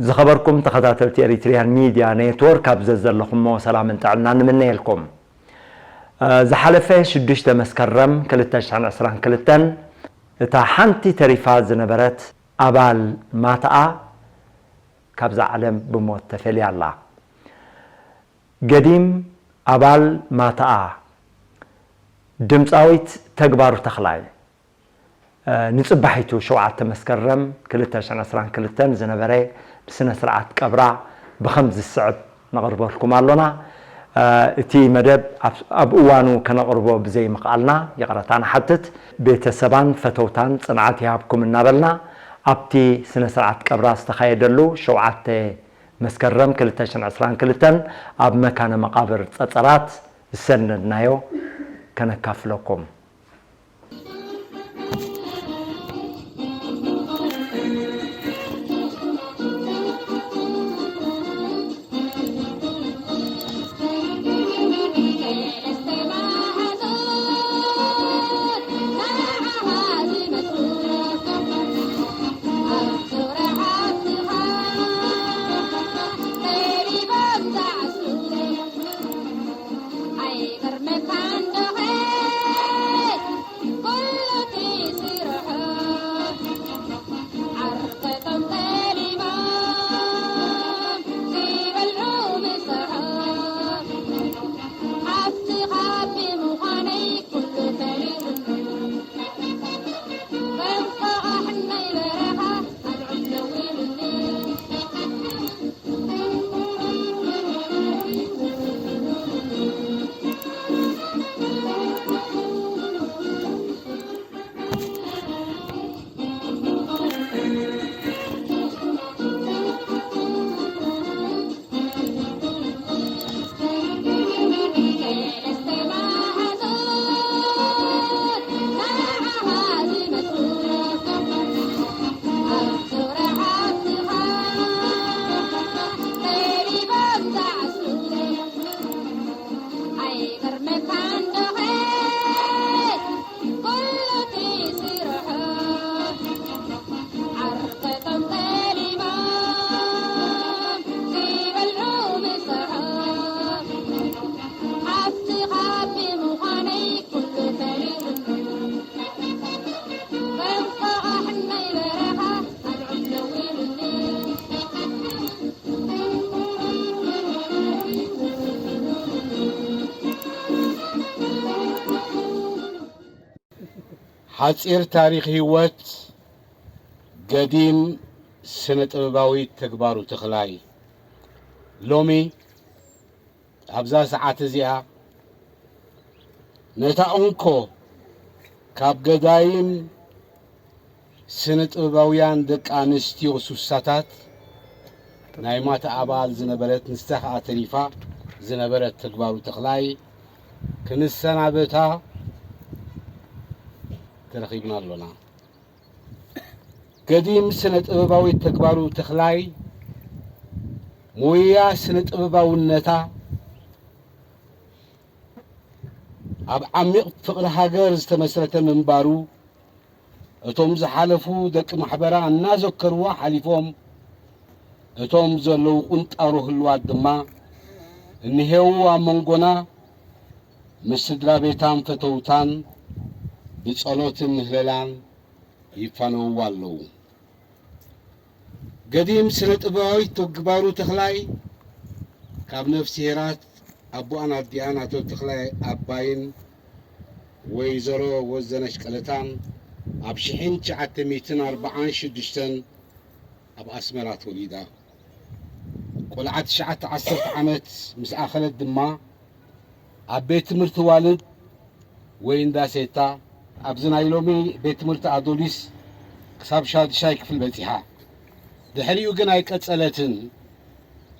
ዝኸበርኩም ተኸታተልቲ ኤሪትሪያን ሚድያ ኔትወርክ፣ ኣብ ዘዘለኹሞ ሰላምን ጥዕናን ንምነየልኩም። ዝሓለፈ ሽዱሽተ መስከረም ክልተ ሽሕን ዕስራን ክልተን እታ ሓንቲ ተሪፋ ዝነበረት ኣባል ማትኣ ካብዛ ዓለም ብሞት ተፈልያ ኣላ። ገዲም ኣባል ማትኣ ድምፃዊት ተግባሩ ተኽላይ፣ ንፅባሒቱ ሸውዓተ መስከረም ክልተ ሽሕን ዕስራን ክልተን ዝነበረ ስነ ስርዓት ቀብራ ብኸም ዝስዕብ ነቕርበልኩም ኣሎና። እቲ መደብ ኣብ እዋኑ ከነቕርቦ ብዘይምኽኣልና ይቕረታ ንሓትት። ቤተሰባን ፈተውታን ጽንዓት ይሃብኩም እናበልና፣ ኣብቲ ስነ ስርዓት ቀብራ ዝተኻየደሉ ሸውዓተ መስከረም ክልተ ሽሕን ዕስራን ክልተን ኣብ መካነ መቓብር ጸጸራት ዝሰነድናዮ ከነካፍለኩም። ሓጺር ታሪኽ ህይወት ገዲም ስነ ጥበባዊ ተግባሩ ተኽላይ። ሎሚ ኣብዛ ሰዓት እዚኣ ነታ እንኮ ካብ ገዳይም ስነ ጥበባውያን ደቂ ኣንስትዮ ሱሳታት ናይ ማታ ኣባል ዝነበረት፣ ንሳ ኸኣ ተሪፋ ዝነበረት ተግባሩ ተኽላይ ክንሰናበታ ተረኺብና ኣሎና። ገዲም ስነ ጥበባዊት ተግባሩ ተኽላይ ሞያ ስነ ጥበባውነታ ኣብ ዓሚቕ ፍቕሪ ሃገር ዝተመስረተ ምንባሩ፣ እቶም ዝሓለፉ ደቂ ማሕበራ እናዘከርዋ ሓሊፎም፣ እቶም ዘለዉ ቁንጣሮ ህልዋት ድማ እኒሄዉ ኣብ መንጎና፣ ምስ ስድራ ቤታን ፈተውታን ብጸሎትን ምህለላን ይፋነውዋ ኣለዉ። ገዲም ስነ ጥበባዊት ተግባሩ ተኽላይ ካብ ነፍስሄራት ኣቦኣን ኣዲኣን ኣቶ ተኽላይ ኣባይን ወይዘሮ ወዘነሽ ቀለታን ኣብ ሽሕን ትሽዓተ ሚእትን ኣርባዓን ሽዱሽተን ኣብ ኣስመራ ተወሊዳ። ቆልዓ ትሽዓተ ዓሰርተ ዓመት ምስ ኣኸለት ድማ ኣብ ቤት ትምህርቲ ዋልድ ወይ እንዳ ሴታ፣ ኣብዚ ናይ ሎሚ ቤት ትምህርቲ ኣዶሊስ ክሳብ ሻድሻይ ክፍሊ በጺሓ። ድሕሪኡ ግን ኣይቀጸለትን።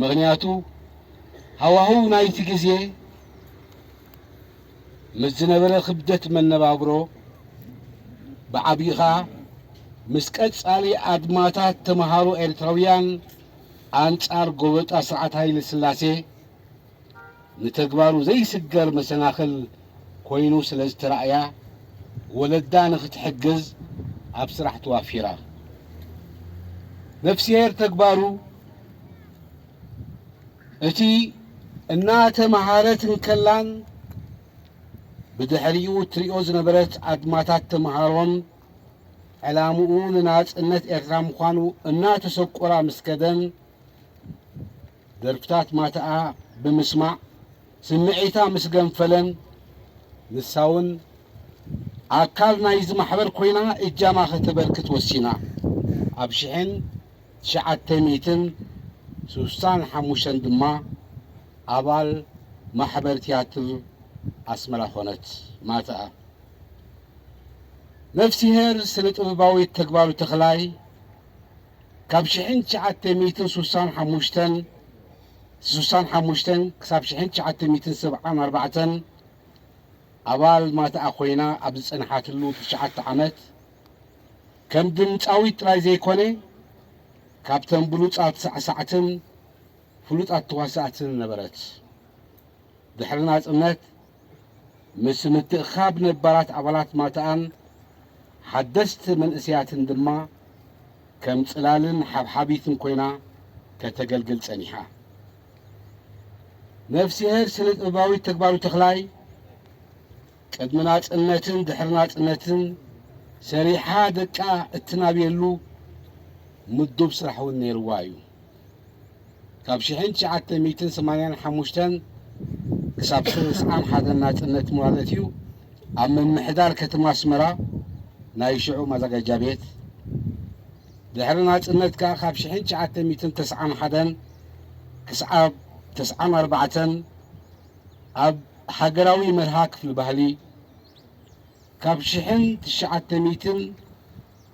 ምኽንያቱ ሃዋህው ናይቲ ግዜ ምስ ዝነበረ ክብደት መነባብሮ ብዓቢኡ ኸኣ ምስ ቀጻሊ ኣድማታት ተመሃሮ ኤርትራውያን ኣንጻር ጎበጣ ስርዓት ሃይለ ስላሴ ንተግባሩ ዘይስገር መሰናኽል ኮይኑ ስለ ዝተራእያ፣ ወለዳ ንኽትሕግዝ ኣብ ስራሕ ተዋፊራ። ነፍስሄር ተግባሩ እቲ እናተምሃረት እንከላን ብድሕሪኡ እትሪኦ ዝነበረት ኣድማታት ተምሃሮን ዕላምኡ ንናጽነት ኤርትራ ምዃኑ እናተሰቆራ ምስ ከደን፣ ደርፍታት ማተኣ ብምስማዕ ስምዒታ ምስ ገንፈለን፣ ንሳ እውን ኣካል ናይዚ ማሕበር ኮይና እጃማ ከተበርክት ወሲና። ኣብ ሽሕን ትሽዓተ ሚእትን ስሳን ሓሙሽተን ድማ ኣባል ማሕበር ትያትር ኣስመራ ኾነት። ማተኣ ነፍስሄር ስነ ጥበባዊት ተግባሩ ተኽላይ ካብ ሽሕን ትሽዓተ ሚእትን ስሳን ሓሙሽተን ስሳን ሓሙሽተን ክሳብ ሽሕን ትሽዓተ ሚእትን ሰብዓን ኣርባዕተን ኣባል ማተኣ ኮይና ኣብ ዝጸንሓትሉ ትሽዓተ ዓመት ከም ድምጻዊት ጥራይ ዘይኮነ ካብተን ብሉጻት ሳዕሳዕትን ፍሉጣት ተዋሳእትን ነበረት። ድሕሪ ናጽነት ምስ ምትእኻብ ነባራት ኣባላት ማተኣን ሓደስቲ መንእሰያትን ድማ ከም ጽላልን ሓብሓቢትን ኮይና ከተገልግል ጸኒሓ። ነፍስሄር ስነ ጥበባዊት ተግባሩ ተኽላይ ቅድሚ ናጽነትን ድሕሪ ናጽነትን ሰሪሓ ደቃ እትናብየሉ ምዱብ ስራሕ እውን ነይርዋ እዩ። ካብ ሽሕን ትሽዓተ ሚእትን ሰማንያን ሓሙሽተን ክሳብ ተስዓን ሓደን ናጽነት ማለት እዩ፣ ኣብ ምምሕዳር ከተማ ኣስመራ ናይ ሽዑ ማዘጋጃ ቤት፣ ድሕሪ ናጽነት ከኣ ካብ ሽሕን ትሽዓተ ሚእትን ተስዓን ሓደን ክሳብ ተስዓን ኣርባዕተን ኣብ ሃገራዊ መርሃ ክፍሊ ባህሊ፣ ካብ ሽሕን ትሽዓተ ሚእትን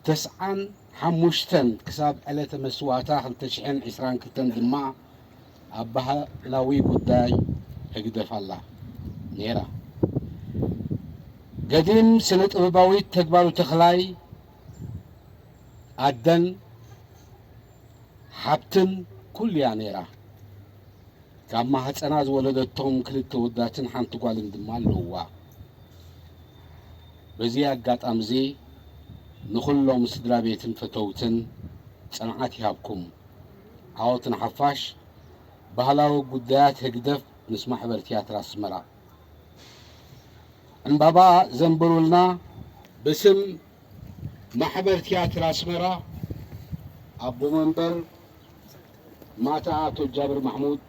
ተስዓን ሓሙሽተን ክሳብ ዕለተ መስዋእታ ክልተ ሽሕን ዕስራን ክልተን ድማ ኣብ ባህላዊ ጉዳይ ህግደፍ ኣላ ነይራ። ገዲም ስነ ጥበባዊት ተግባሩ ተኽላይ ኣደን ሓብትን ኩሉ እያ ነይራ። ካብ ማህፀና ዝወለደቶም ክልተ ወዳትን ሓንቲ ጓልን ድማ ኣለውዋ። በዚ ኣጋጣሚ እዚ ንኹሎም ስድራ ቤትን ፈተውትን ጽንዓት ይሃብኩም። ዓወት ንሓፋሽ። ባህላዊ ጉዳያት ህግደፍ ምስ ማሕበር ትያትር ኣስመራ። ዕምባባ ዘንበሩልና ብስም ማሕበር ትያትር ኣስመራ ኣቦ መንበር ማታ ኣቶ ጃብር ማሕሙድ።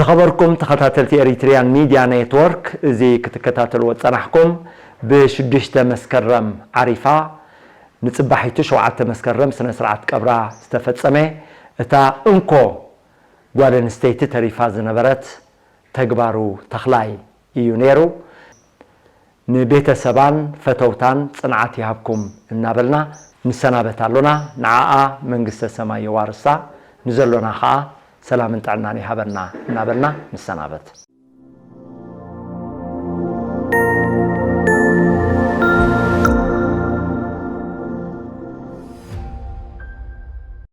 ዝኸበርኩም ተኸታተልቲ ኤሪትሪያን ሚድያ ኔትወርክ፣ እዚ ክትከታተልዎ ዝጸናሕኩም ብሽዱሽተ መስከረም ዓሪፋ ንጽባሒቱ ሸውዓተ መስከረም ስነ ስርዓት ቀብራ ዝተፈጸመ እታ እንኮ ጓል ኣንስተይቲ ተሪፋ ዝነበረት ተግባሩ ተኽላይ እዩ ነይሩ። ንቤተሰባን ፈተውታን ጽንዓት ይሃብኩም እናበልና ንሰናበት ኣሎና። ንዓኣ መንግስተ ሰማይ የዋርሳ፣ ንዘሎና ኸኣ ሰላምን ጥዕናን ይሃበና እናበልና ንሰናበት።